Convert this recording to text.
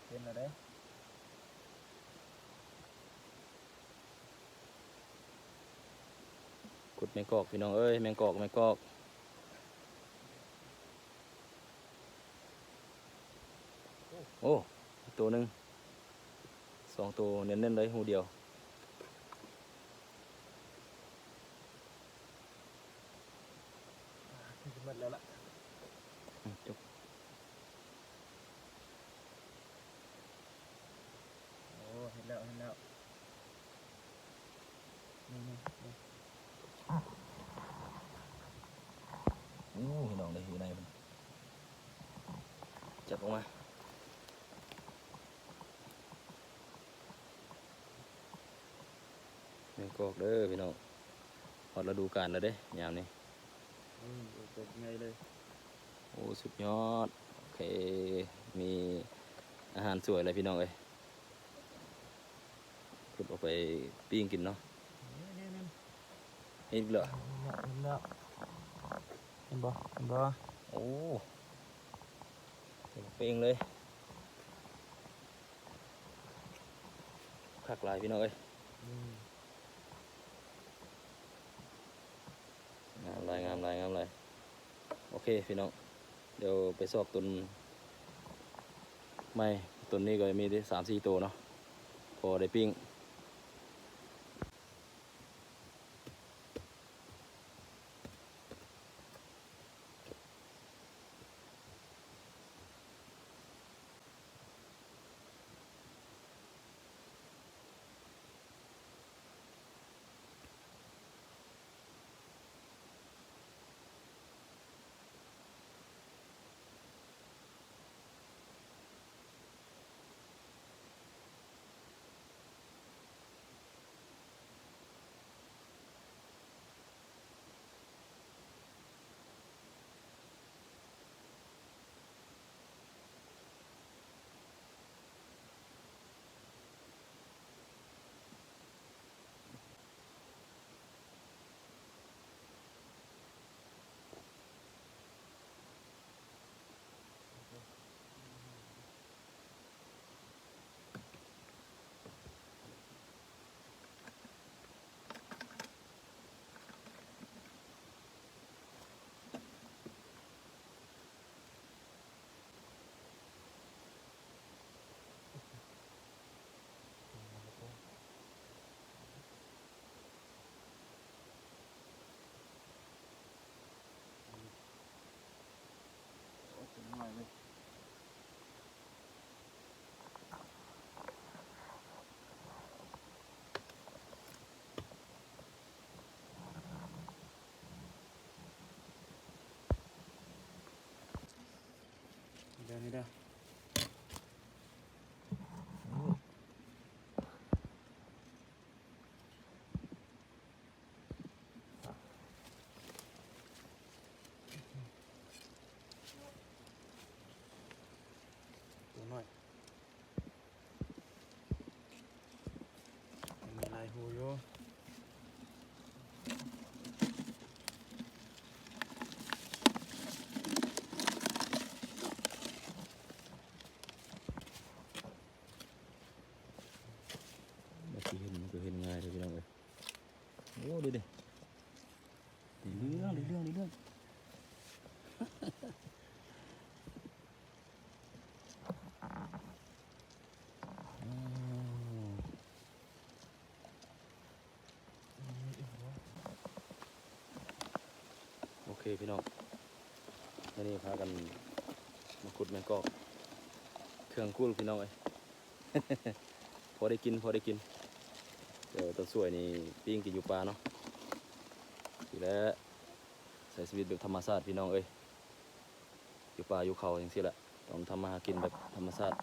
ເຫັນແລ້ວເດ້. ຂຸດແມງກອກພີ່ນ້ອງເອີຍ ແມງກອກ ແມງກອກ. ໂອ້ ໂຕໜຶ່ງ ສອງໂຕ ແໜ້ນໆເລີຍ ຮູດຽວ. ອ່າ ຄືຊິໝົດແລ້ວລະ. ອືມ ຈົບ. ໂອ້ ເຫັນແລ້ວ ເຫັນແລ້ວ. ນີ້ ນີ້ ນີ້. ໂອ້ ພີ່ນ້ອງເດ້ ຢູ່ໃນພຸ້ນ. ຈັບອອກມາ. ແມງກອກເດີພີ່ນ້ອງ ຮອດລະດູການແລ້ວເດ້ຍາມນີ້. ອືມ ໂອ້ ຕົວໃຫຍ່ເລີຍ. ໂອ້ ສຸດຍອດ. ໂອເຄ ມີອາຫານສວຍແລ້ວພີ່ນ້ອງເອີຍ. ຂຸດອອກໄປປີ້ງກິນເນາະ. ນີ້ ນີ້ ນີ້ ເຫັນອີກແລ້ວ ເຫັນແລ້ວ ເຫັນແລ້ວ. ເຫັນບໍ່ ເຫັນບໍ່? ໂອ້ ເປັນເປ່ງເລີຍ. ຄັກຫຼາຍພີ່ນ້ອງເອີຍ. ອືມ ງາມຫຼາຍ ງາມຫຼາຍ ງາມຫຼາຍ. ໂອເຄພີ່ນ້ອງ ດຽວໄປຊອກຕົນໃໝ່. ຕົນນີ້ກໍມີເດ້ ສາມສີ່ໂຕເນາະ ພໍໄດ້ປີ້ງ. ນີ້ເດີ ນີ້ເດີ. ຕົວນ້ອຍ ຍັງມີຫຼາຍຮູຢູ່. ແບບທີ່ເຫັນມັນກໍເຫັນງ່າຍເດ້ພີ່ນ້ອງເອີຍ. ໂອ້ ເດ້ ເດ້ ເຫຼືອງ ເຫຼືອງ ເຫຼືອງ. ໂອເຄພີ່ນ້ອງ ມື້ນີ້ພາກັນມາຂຸດແມງກອກ ເຄື່ອງກຸ້ນພີ່ນ້ອງເອີຍ. ພໍໄດ້ກິນ ພໍໄດ້ກິນ. ດຽວຕອນສວຍນີ້ປີ້ງກິນຢູ່ປ່າເນາະ. ນີ້ແຫຼະ ໃຊ້ຊີວິດແບບທຳມະຊາດພີ່ນ້ອງເອີຍ ຢູ່ປ່າຢູ່ເຂົາຈັ່ງຊີ້ແຫຼະ ຕ້ອງທຳມາຫາກິນແບບທຳມະຊາດ.